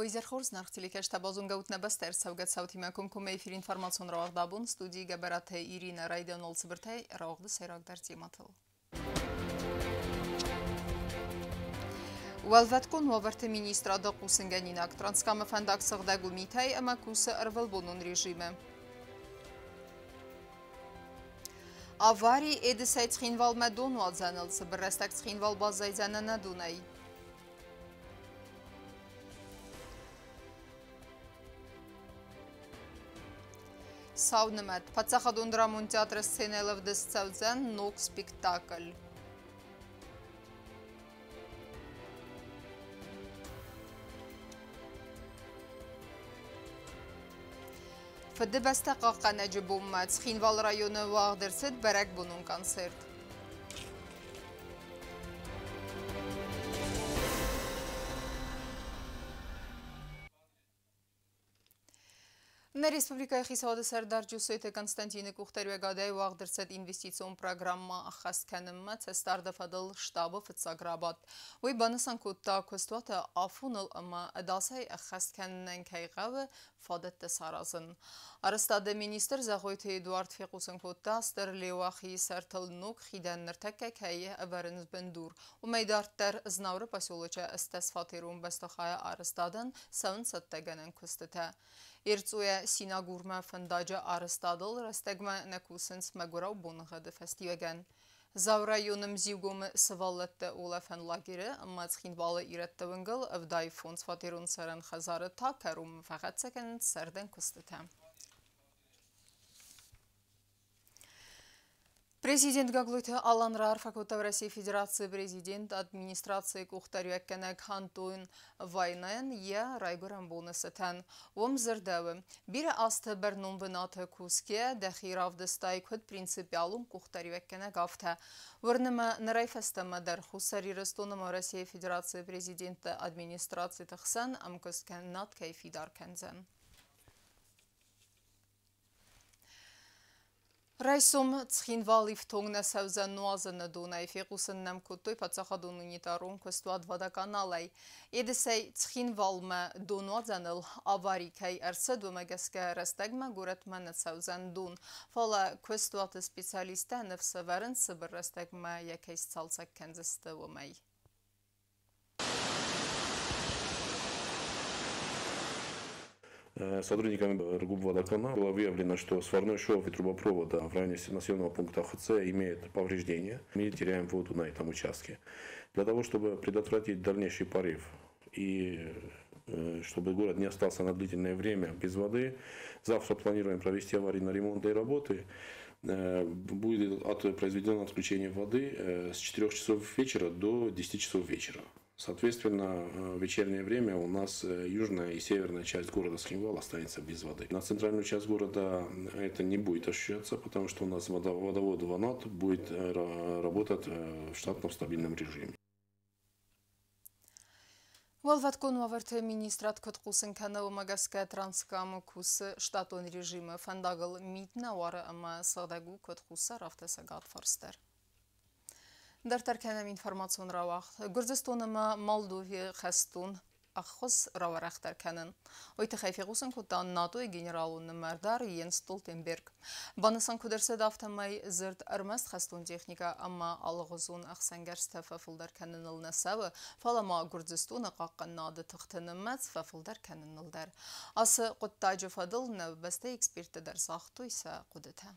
Уе изӕр хорз, зынаргъ телекӕсджытӕ, базонгӕ ут нӕ бӕстӕ ӕрцӕугӕ цаутимӕ комкоммӕ эфир информацион рауагъд абон. Студийы Гӕбӕраты Иринӕ. Райдианон цыбыртӕй рауагъды сӕйрагдӕр темӕтыл. Уӕлвӕткон уавӕрты министрады хъусынгӕнинаг: Транскамы фӕндаг сыгъдӕг у митӕй ӕмӕ кусы ӕрвылбонон режимы. Авари Эдисӕй Цхинвалмӕ донуадзӕныл, цыбыр рӕстӕг Цхинвал баззайдзӕн ӕнӕ донӕй. Сау нымӕт. Паддзахадон драмон театры сценӕйыл ӕвдыст цӕудзӕн ног спектакль. Фыдыбӕстӕ хъахъхъӕнӕджы бонмӕ Цхинвалы районы уагъд ӕрцыд бӕрӕгбонон концерт. Нӕ республикӕйы хицауады сӕрдар Джусойты Константины къухдариуӕгадӕй уагъд ӕрцыд инвестицион программӕ ӕххӕст кӕнынмӕ цӕстдарды фӕдыл штабы фыццаг рабадт. Уый банысан кодта, куыстуаты афоныл ӕмӕ ӕдасӕй ӕххӕст кӕнынӕн кӕй хъӕуы фадӕттӕ саразын. Арӕзтады министр Зӕгъойты Эдуард фехъусын кодта, Стыр Леуахийы сӕртыл ног хидӕн ныртӕккӕ кӕй ӕвӕрынц бындур. Уымӕй дарддӕр Знауыры поселочы 80-фатерон бӕстыхайы арӕзтадӕн цӕуынц цӕттӕгӕнӕн куыстытӕ. Эрцъойӕ Синагурмӕ фӕндаджы арӕзтадыл рӕстӕгмӕ нӕ кусынц мӕгуырау боныгъӕды фӕстиуӕгӕн. Дзауы районы Мзиугомы сывӕллӕтты улӕфӕн лагеры ӕмӕ Цхинвалы ирӕтты уынгыл 75 фатерон цӕрӕн хӕдзары та кӕронмӕ фӕхӕццӕ кӕнынц сӕрдӕн куыстытӕ. Президент Гаглойты Алан раарфӕ кодта Уӕрӕсейы Федерацийы президент администрацийы къухдариуӕггӕнӕг Антон Вайнайӕн йӕ райгуырӕн боны цытӕн. Уым дзырдӕуы: бирӕ азты бӕрнон бынаты кусгӕ дӕхи равдыстай куыд принципиалон къухдариуӕггӕнӕг, афтӕ. Уырны мӕ, нырӕй фӕстӕмӕ дӕр Хуссар Ирыстон ӕмӕ Уӕрӕсейы Федерацийы президентты администрациты хсӕн ӕмкуысткӕнынад кӕй фидар кӕндзӕн. Райсом Цхинвал ифтонг нӕ цӕудзӕн нуазыны донӕй, фехъусын нӕм кодтой паддзахадон унитарон куыстуат «Водоканал-ӕй». Едысӕй Цхинвалмӕ донуадзӕныл авари кӕй ӕрцыд, уымӕ гӕсгӕ рӕстӕгмӕ горӕтмӕ нӕ цӕудзӕн дон. Фӕлӕ куыстуаты специалисттӕ ныфс ӕвӕрынц, цыбыр рӕстӕгмӕ йӕ кӕй сцалцӕг кӕндзысты, уымӕй. Сотрудниками РГУП «Водоканал» было выявлено, что сварной шов и трубопровода в районе населенного пункта ХЦ имеет повреждения. Мы теряем воду на этом участке. Для того, чтобы предотвратить дальнейший порыв и чтобы город не остался на длительное время без воды, завтра планируем провести аварийно-ремонтные работы. Будет произведено отключение воды с 4 часов вечера до 10 часов вечера. Соответственно, в вечернее время у нас южная и северная часть города Цхинвал останется без воды. На центральную часть города это не будет ощущаться, потому что у нас водовод Ванат будет работать в штатном стабильном режиме. Уӕлвӕткон уавӕрты министрад куыд хъусын кӕны, уымӕ гӕсгӕ Транскамы кусы штатон режимы, фӕндагыл мит нӕ уары ӕмӕ сыгъдӕг у куыд хуссар, афтӕ цӕгат фарс дӕр. Дарддӕр кӕнӕм информацион рауагъд. Гуырдзыстон ӕмӕ Молдовийы хӕстон ӕххуыс рауӕрӕхдӕр кӕнын. Уый тыххӕй фехъусын кодта НАТО-йы генералон нымӕрдар Йенс Столтенберг. Банысан куыд ӕрцыд, афтӕмӕй дзырд ӕрмӕст хӕстон техникӕ ӕмӕ алыгъуызон ӕхсӕнгӕрзтӕ фӕфылдӕр кӕныныл нӕ цӕуы, фӕлӕ ма Гуырдзыстоны хъахъхъӕнынады тыхты нымӕц фӕфылдӕр кӕныныл дӕр. Ацы хъуыддаджы фӕдыл нӕ бӕстӕйы эксперттӕ дӕр загътой сӕ хъуыдытӕ.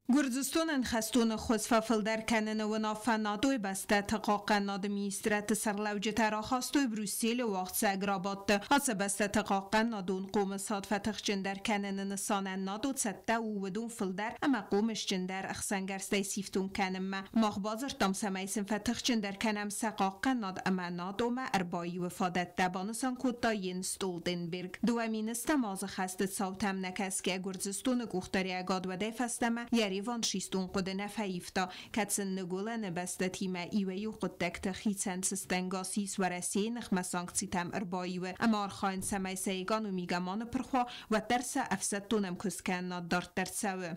Гуырдзыстонӕн хӕстон ӕххуыс фӕфылдӕр кӕныны уынаффӕ НАТО-йы бӕстӕты хъахъхъӕнынады министрӕдты сӕргълӕуджытӕ рахастой Брюсселы уагъдцӕуӕг рабадты. Ацы бӕстӕты хъахъхъӕнынадон хъомысад фӕтыхджындӕр кӕныны нысанӕн НАТО цӕттӕ у уыдон фылдӕр ӕмӕ хъомысджындӕр ӕхсӕнгӕрзтӕй сифтонг кӕнынмӕ. Мах бадзырдтам, цӕмӕй сын фӕтыхджындӕр кӕнӕм сӕ хъахъхъӕнынад ӕмӕ НАТО-мӕ ӕрбаиуы фадӕттӕ, банысан кодта Йенс Столтенберг. Дыууӕ министры азы хӕсты цаутӕм нӕкӕсгӕ Гуырдзыстоны къухдариуӕгад уӕдӕй фӕстӕмӕ йӕ реваншистон хъуыды нӕ фӕивта, кӕд сын Ныгуылӕны бӕстӕтимӕ иуӕй-иу хъуыддӕгты хицӕн цӕстӕнгас ис Уӕрӕсейы ныхмӕ санкцитӕм ӕрбаиуы ӕмӕ архайын, цӕмӕй сӕ экономикӕ ма ныппырх уа, уӕддӕр сӕ ӕфсӕддон ӕмкуысткӕнынад дарддӕр цӕуы.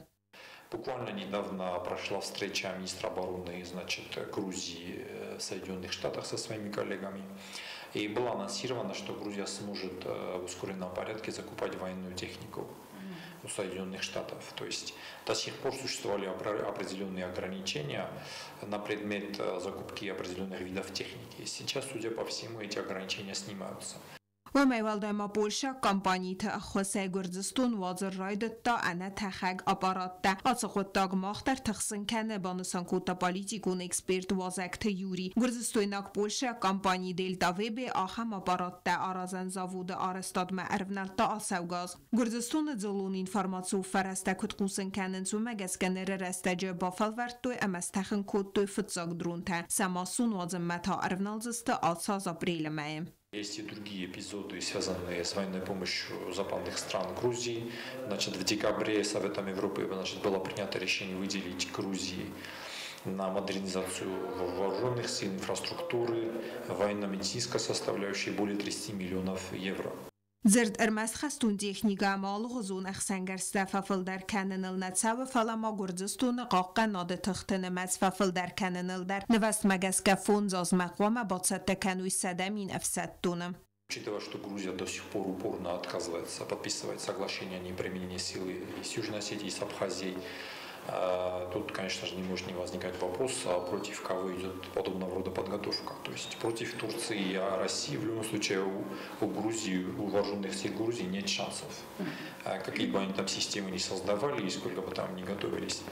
Буквально недавно прошла встреча министра обороны, значит, Грузии в Соединенных Штатах со своими коллегами. И было анонсировано, что Грузия сможет в ускоренном порядке закупать военную технику у Соединенных Штатов. То есть до сих пор существовали определенные ограничения на предмет закупки определенных видов техники. Сейчас, судя по всему, эти ограничения снимаются. Уымӕй уӕлдай ма польшаг компаниты ӕххуысӕй Гуырдзыстон уадзын райдыдта ӕнӕтӕхӕг аппараттӕ. Ацы хъуыддаг мах дӕр тыхсын кӕны, банысан кодта политикон эксперт Уазӕгты Юри. Гуырдзыстойнаг-польшаг компани Дельта Вебе ахӕм аппараттӕ аразӕн заводы арӕзтадмӕ ӕрывнӕлдта ацӕугӕ аз. Гуырдзыстоны дзыллон информацион фӕрӕзтӕ куыд хъусын кӕнынц, уымӕ гӕсгӕ ныры рӕстӕджы бафӕлвӕрдтой ӕмӕ стӕхын кодтой фыццаг дронтӕ. Сӕ массон уадзынмӕ та ӕрывналдзысты ацы аз апрелы мӕйы. Есть и другие эпизоды, связанные с военной помощью западных стран Грузии. Значит, в декабре Советом Европы, значит, было принято решение выделить Грузии на модернизацию вооруженных сил, инфраструктуры, военно-медицинской составляющей более 30 миллионов евро. Дзырд ӕрмӕст хӕстон техникӕ ӕмӕ алыгъуызон ӕхсӕнгӕрзтӕ фӕфылдӕр кӕныныл нӕ цӕуы, фӕлӕ ма Гуырдзыстоны хъахъхъӕнады тыхты нымӕц фӕфылдӕр кӕныныл дӕр. Нывӕзтмӕ гӕсгӕ 5 азмӕ хъуамӕ бацӕттӕ кӕной 100 000 ӕфсӕддоны. Учитывая, что Грузия до сих пор упорно отказывается подписывать соглашение о неприменении силы и с Южной Осетией, и с Абхазией, тут, конечно же, не может не возникать вопрос, а против кого идет подобного рода подготовка. То есть против Турции и России в любом случае у Грузии, у вооруженных сил Грузии нет шансов. Какие бы они там системы ни создавали и сколько бы там ни готовились.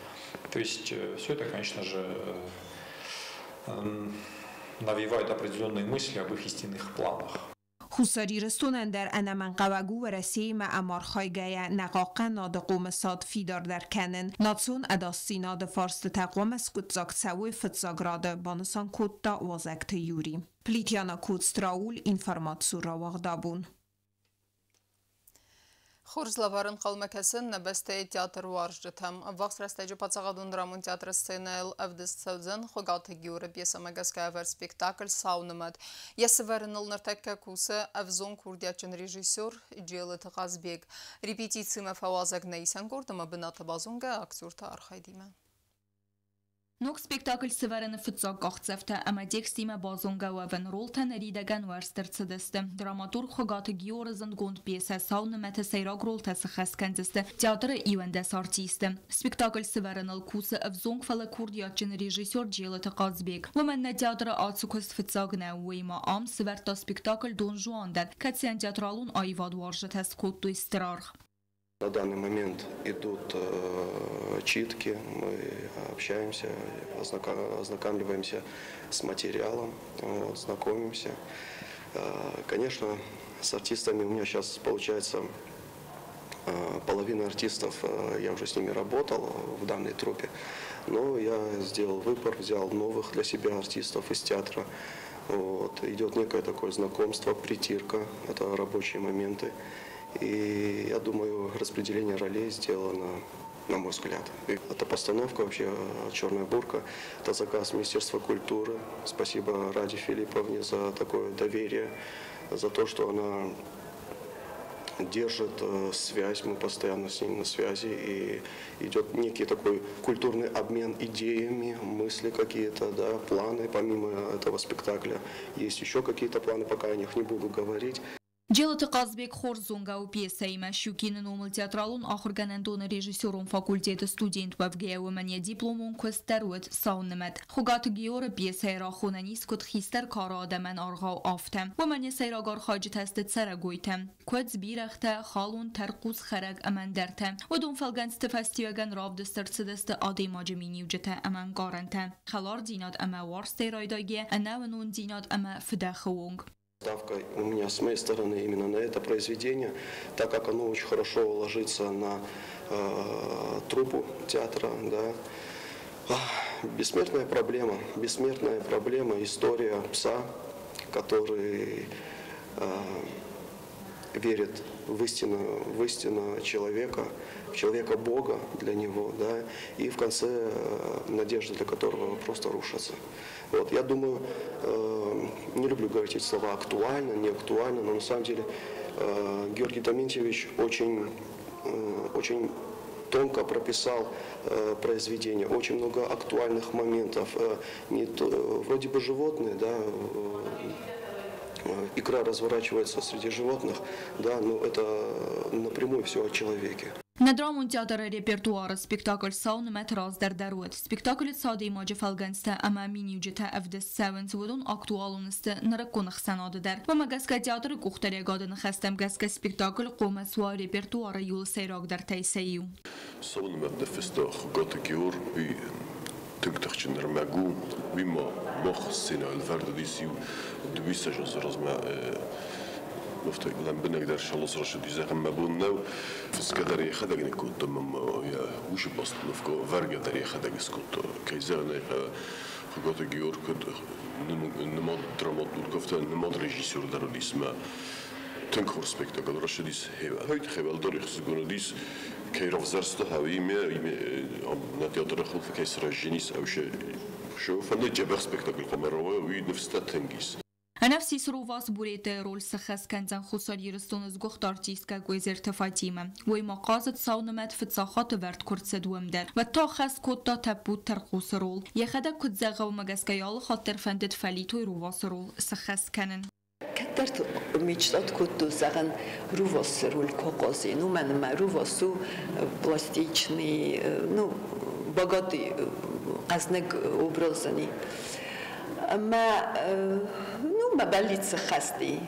То есть все это, конечно же, навевает определенные мысли об их истинных планах. Хуссар Ирыстонӕн дӕр ӕнӕмӕнгхъӕуӕг у Уӕрӕсеимӕ ӕмархайгӕйӕ нӕ хъахъхъӕнады хъомысад фидардӕр кӕнын. Национ ӕдасдзинады фарстытӕ хъуамӕ скъуыддзаг цӕуой фыццаг рады, банысан кодта Уазӕгты Юри. Плитьяна Коцтрауль, информацион рауагъд «Абон». Хорз лӕвар ӕнхъӕлмӕ кӕсы нӕ бӕстӕйы театруарзджытӕм. Ӕввахс рӕстӕджы паддзахадон драмон театры сценӕйыл ӕвдыст цӕудзӕн Хуыгаты Георы пьесӕмӕ гӕсгӕ ӕвӕрд спектакль «Сау нымӕт». Йӕ сӕвӕрыныл ныртӕккӕ кусы ӕвзонг курдиатджын режиссер Джелыты Хъазбег. Репетицимӕ фӕуазӕг нӕ исӕн къорд ӕмӕ бынаты базонгӕ актерты архайдимӕ. Ног спектакль сӕвӕрыны фыццаг къахдзӕфтӕ ӕмӕ текстимӕ базонгӕ уӕвын ролтӕ ныридӕгӕн уӕрст ӕрцыдысты. Драматург Хуыгаты Георы зындгонд пьесӕ «Сау нымӕт»-ы сӕйраг ролтӕ сыххӕст кӕндзысты театры 11 артисты. Спектакль сӕвӕрыныл кусы ӕвзонг, фӕлӕ курдиатджын режиссер Джелыты Хъазбег. Уымӕн нӕ театры ацы куыст фыццаг нӕу, уыимӕ ам сӕвӕрдта спектакль «Дон Жуан» дӕр, кӕцыйӕн театралон аивад уарзджытӕ скодтой стыр аргъ. На данный момент идут читки, мы общаемся, ознакомливаемся с материалом, вот, знакомимся. Конечно, с артистами у меня сейчас получается половина артистов, я уже с ними работал в данной труппе, но я сделал выбор, взял новых для себя артистов из театра. Вот. Идет некое такое знакомство, притирка, это рабочие моменты. И я думаю, распределение ролей сделано, на мой взгляд. И эта постановка вообще «Черная бурка», это заказ Министерства культуры. Спасибо Раде Филипповне за такое доверие, за то, что она держит связь, мы постоянно с ним на связи, и идет некий такой культурный обмен идеями, мысли какие-то, да, планы помимо этого спектакля. Есть еще какие-то планы, пока о них не буду говорить. Джелыты Хъазбег хорз зонгӕ у пьесӕимӕ. Щукины номыл театралон ахуыргӕнӕндоны режиссерон факультеты студент уӕвгӕйӕ уымӕн йӕ дипломон куыст дӕр уыд «Сау нымӕт». Хуыгаты Георы пьесӕйы рахонӕн ис куыд хистӕр кары адӕмӕн аргъау, афтӕ. Уымӕн йӕ сӕйраг архайджытӕ сты цӕрӕгойтӕ. Куыдз, бирӕгътӕ, халон, тӕрхъус, хӕрӕг ӕмӕ ӕндӕртӕ. Уыдон фӕлгӕнцты фӕстиуӕгӕн равдыст ӕрцыдысты адӕймаджы миниуджытӕ ӕмӕ ӕнкъарӕнтӕ. Хӕлардзинад ӕмӕ уарзтӕй райдайгӕйӕ ӕнӕуынондзинад ӕмӕ фыдӕхы онг. Ставка у меня с моей стороны именно на это произведение, так как оно очень хорошо ложится на труппу театра. Да. Бессмертная проблема, бессмертная проблема, история пса, который верит в истину человека, в человека Бога для него, да, и в конце надежды для которого просто рушатся. Вот, я думаю, не люблю говорить эти слова актуально, не актуально, но на самом деле Георгий Доментьевич очень, очень Тонко прописал произведение, очень много актуальных моментов. Не то, вроде бы животные, да, игра разворачивается среди животных, да, но это напрямую все о человеке. Нӕ драмон театры репертуары спектакль «Сау нымӕт» раздӕр дӕр уыд. Спектаклы цы адӕймаджы фӕлгӕндзтӕ ӕмӕ миниуджытӕ ӕвдыст цӕуынц, уыдон актуалон сты нырыккон ӕхсӕнады дӕр. Уымӕ гӕсгӕ театры къухдариуӕгады ныхӕстӕм гӕсгӕ спектакль хъуамӕ суа репертуары иууыл сӕйрагдӕртӕй сӕ иу. Сау нымӕт ныффыста Хуыгаты Геор, уый тынг тыхджын ӕрмӕг у. Уый ма мах сценӕйыл вӕрд уыдис иу дыууиссӕдз азы размӕ. Лӕмбынӕгдӕр сӕллосрӕсыди, зӕгъын мӕ бон нӕу. Фысгӕ дӕр йӕхӕдӕг ныккодта ӕмӕ йӕ усы постановкӕ вӕргӕ дӕр йӕхӕдӕг скодта. Кӕй зӕгъын ӕй хъӕуы, Хуыгаты Георг куыд нымад драматург, афтӕ нымад режиссер дӕр уыдис ӕмӕ тынг хорз спектакль рӕсыдис. Хевӕлдӕр ӕхсызгон уыдис, кӕй равзӕрста имӕ, нӕ театры хуылфы кӕй сырӕзджынис, ӕвсе фӕнды дзӕбӕх спектакль хъуамӕ рауайа, уый ныфс та тынг ис. Ӕнӕфсис рувас Буреты роль сӕххӕст кӕндзӕн Хуссар Ирыстоны сгуыхт артисткӕ Гуезерты Фатимӕ. Уый ма хъазыд Сау нымӕт фыццаг хатт ӕвӕрд куы рцыд, уым дӕр. Уӕд та ӕххӕст кодта тӕппуд тӕрхъусы роль. Йӕхӕдӕг куыд зӕгъы, уымӕ гӕсгӕ йӕ алы хатт дӕр фӕндыд фӕлитой рувасы роль сӕххӕст кӕнын. Кӕддӕрты мечтать кодтон, зӕгъӕн, рувасы роль куы ахъазин, уымӕн ӕмӕ рувас у пластичный, ну, богатый, хъӕзныг образӕн. Ӕмӕ, ну, мӕ бӕллиц сӕххӕст и.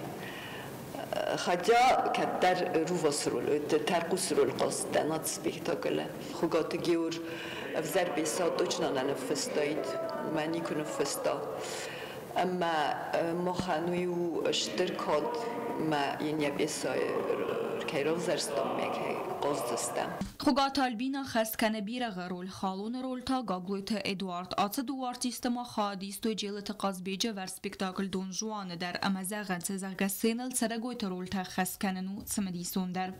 Хотя кӕддӕр рувасы роль, тӕрхъусы роль хъазыдтӕн ацы спектаклы. Хуыгаты Геор ӕвзӕр пьесӕ точно нӕ ныффыстаид, мӕ никуы ныффыста. Ӕмӕ махӕн уый у стыр кад, мӕ йын йӕ пьесӕйы кӕй равзӕрстам, мӕ кӕй хъаздзыстӕм. Хуыгаты Альбина хӕст кӕны бирӕгъы роль, халоны роль та Гаглойты Эдуард. Ацы дыууӕ артисты ма хайад истой Джелыты Хъазбеджы ӕвӕрд спектакль «Дон Жуаны» дӕр ӕмӕ зӕгъынц, зӕгъгӕ, сценӕйыл цӕрӕгойты рольтӕ ӕххӕст кӕнын у цымыдисондӕр.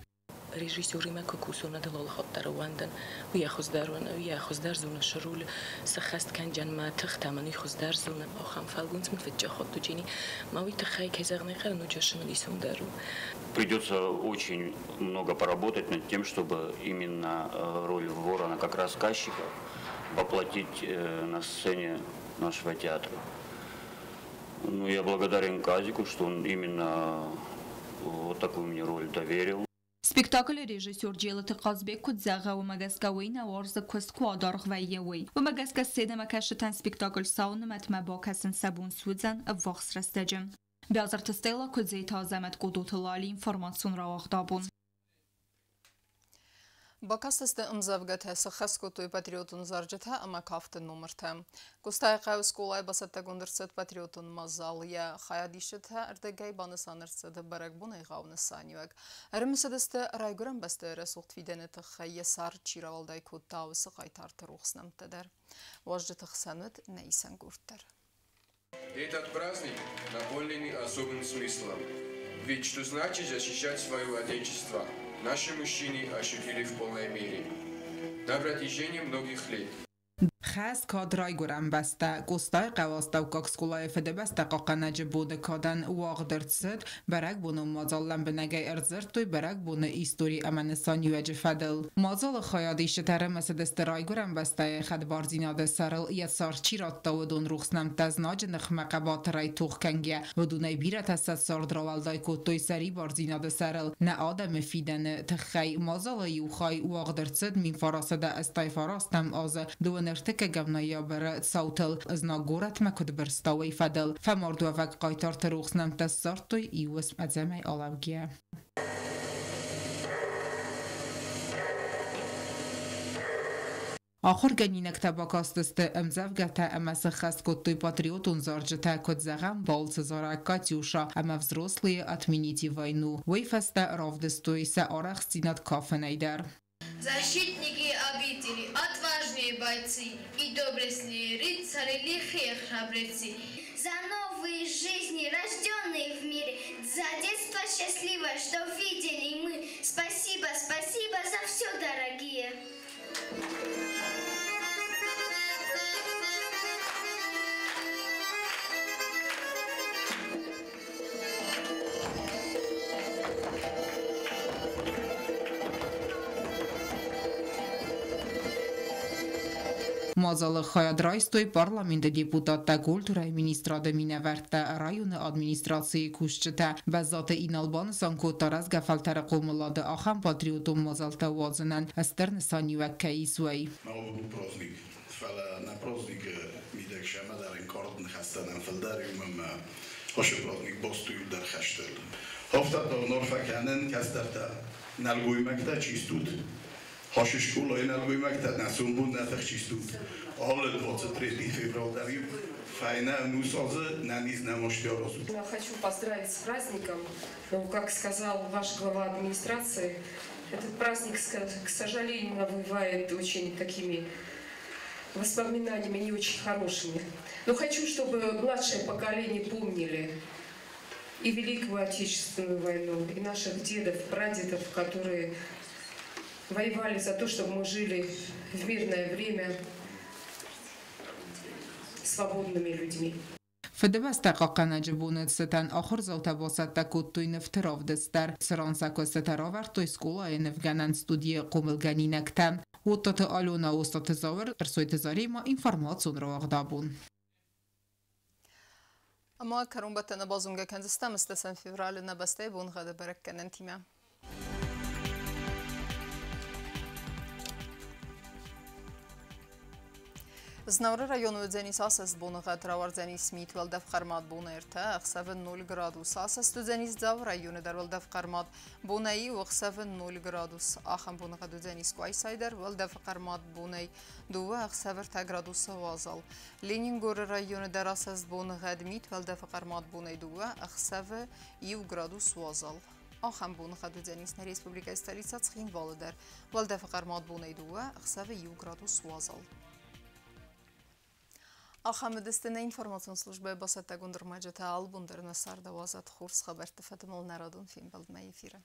Режиссеримӕ куы кусон, адыл алыхатт дӕр ӕууӕндын. Уый йӕ хуыздӕр уыны, уый йӕ хуыздӕр зоны шы роль сӕххӕст кӕнджӕн мӕ тыхтӕ мын уый хуыздӕр зоны. Ахӕм фӕлгонц мын фыццаг хатт уыджени. Мӕ уый тыххӕй, кӕй зӕгъын ӕй хъӕуы, ноджы цымыдисондӕр у. Придется очень много поработать над тем, чтобы именно роль ворона как рассказчика воплотить на сцене нашего театра. Ну, я благодарен Казику, что он именно вот такую мне роль доверил. Спектаклы режиссер Джелыты Хъазбег куыд зӕгъы, уымӕ гӕсгӕ уый нӕ уарзы куыст куы адаргъ вӕййы, уый. Уымӕ гӕсгӕ сценӕмӕкӕсджытӕн спектакль «Сау нымӕтмӕ» бакӕсын сӕ бон суыдзӕн ӕввахс рӕстӕджы. Биазырты Стелла, Куыдзеты Азӕмӕт, Къодоты Лали, информацион рауагъд «Абон». Бакастысты ӕмдзӕвгӕтӕ, сӕххӕст кодтой патриотон зарджытӕ ӕмӕ кафты номыртӕ. Къостайыхъӕуы скъолайы бацӕттӕгонд ӕрцыд патриотон мадзал. Йӕ хайадисджытӕ ӕрдӕгӕй банысан ӕрцыд бӕрӕгбоны егъау нысаниуӕг. Ӕрымысыдысты Райгуырӕн бӕстӕйы рӕсугъд фидӕны тыххӕй йӕ цард чи рауӕлдай кодта, уыцы хъайтарты рухс нӕмттӕ дӕр. Уазджыты хсӕн уыд нӕ исӕнгурд дӕр. Этот праздник наполнен особым смыслом. Ведь что значит защищать свое Отечество, наши мужчины ощутили в полной мере. На протяжении многих лет. Хӕст кад райгуырӕн бӕстӕ. Къостайыхъӕуы астӕуккаг скъолайы Фыдыбӕстӕ хъахъхъӕнӕджы боны кадӕн уагъд ӕрцыд бӕрӕгбонон мадзал. Лӕмбынӕгӕй ӕрдзырдтой бӕрӕгбоны истори ӕмӕ нысаниуӕджы фӕдыл. Мадзалы хайадисджытӕ ӕрымысыдысты райгуырӕн бӕстӕйы хӕдбардзинады сӕрыл йӕ цард чи радта, уыдон рухс нӕмттӕ знаджы ныхмӕ хъӕбатырӕй тох кӕнгӕ. Уыдонӕй бирӕтӕ сӕ цард рауӕлдай кодтой сӕрибардзинады сӕрыл, нӕ адӕмы фидӕны тыххӕй. Мадзалы иу хай уагъд ӕрцыд 1989-ӕм азы 32 ноябры цаутыл знаг горӕтмӕ куыд бырста, уый фӕдыл. Фӕмардуӕвӕг хъайтарты рухс нӕмттӕ ссардтой иу уысм ӕдзӕмӕй алӕугӕйӕ. Ахуыргӕнинӕгтӕ бакастысты ӕмдзӕвгӕтӕ ӕмӕ сӕххӕст кодтой патриотон зарджытӕ, куыд зӕгъӕм, «Балцы зарӕг», «Катюша» ӕмӕ «Взрослые, отмените войну». Уый фӕстӕ равдыстой сӕ арӕхстдзинад кафынӕй дӕр. Защитники обители, отважные бойцы и доблестные рыцари, лихие храбрецы. За новые жизни, рожденные в мире, за детство счастливое, что видели мы. Спасибо, спасибо за все, дорогие. Мадзалы хайад райстой парламенты депутаттӕ, культурӕйы министрады минӕвӕрттӕ, районы администрацийы кусджытӕ. Бӕззаты Инал банысан кодта, рӕзгӕ фӕлтӕры хъомылады ахӕм патриотон мадзӕлттӕ уадзынӕн стыр нысаниуӕг кӕй ис, уый. Праздник, фӕлӕ нӕ праздникы мидӕг сӕмӕдӕр ӕнкъард ныхӕстӕ нӕм фылдӕр, уымӕн ӕмӕ ацы праздник баст у иуылдӕр хӕстыл. Афтӕ та уын арфӕ кӕнын, кӕстӕртӕ, нӕлгоймӕгтӕ чи стут, ацы скъолайы нӕлгоймӕгтӕ, нӕ сомбон нӕ тых чи стут, алы 23 февраль дӕр-иу фӕйнӕ ӕнус азы нӕ низ нӕ масты аразут. Я хочу поздравить с праздником. Ну, как сказал ваш глава администрации, этот праздник, к сожалению, навевает очень такими воспоминаниями не очень хорошими. Но хочу, чтобы младшее поколение помнили и Великую Отечественную войну, и наших дедов, прадедов, которые воевали за то, чтобы мы жили в мирное время свободными людьми. Фыдыбӕстӕ хъахъхъӕнӕджы боны цытӕн ахуырдзаутӕ бацӕттӕ кодтой нывты равдыст дӕр, цыран сӕ куыстытӕ равӕрдтой скъолайы нывгӕнӕн студийы хъомылгӕнинӕгтӕ. Оттаты Алена, Остаты Зауыр, Ӕрсойты Заремӕ, информацион рауагъд «Абон». Ӕмӕ кӕронбӕттӕны базонгӕ кӕндзыстӕм 8 февралы нӕ бӕстӕйы боныгъӕды бӕрӕггӕнӕнтимӕ. Знауыры районы уыдзӕнис асӕст боныгъӕд, рауардзӕнис мит, уӕлдӕф хъӕрмад бонӕй 3, ӕхсӕвы 0 градус. Асӕст уыдзӕнис Дзауы районы дӕр, уӕлдӕф хъӕрмад бонӕй 1, ӕхсӕвы 0 градус. Ахӕм боныгъӕд уыдзӕнис Къуайсайы дӕр, уӕлдӕф хъӕрмад бонӕй 2, ӕхсӕвы 3 градусы уазал. Ленингоры районы дӕр асӕст боныгъӕд, мит, уӕлдӕф хъӕрмад бонӕй 2, ӕхсӕвы 1 градус уазал. Ахӕм боныгъӕд уыдзӕнис нӕ республикӕйы столицӕ Цхинвалы дӕр, уӕлдӕфы хъӕрмад бонӕй 2, ӕхсӕвы 1 градус уазал. Ахӕм уыдысты нӕ информацион службӕйы бацӕттӕгонд ӕрмӕджытӕ. Алыбон дӕр нӕ цардауадзӕд хорз хабӕртты фӕдыл нӕ радон фембӕлдмӕ эфиры.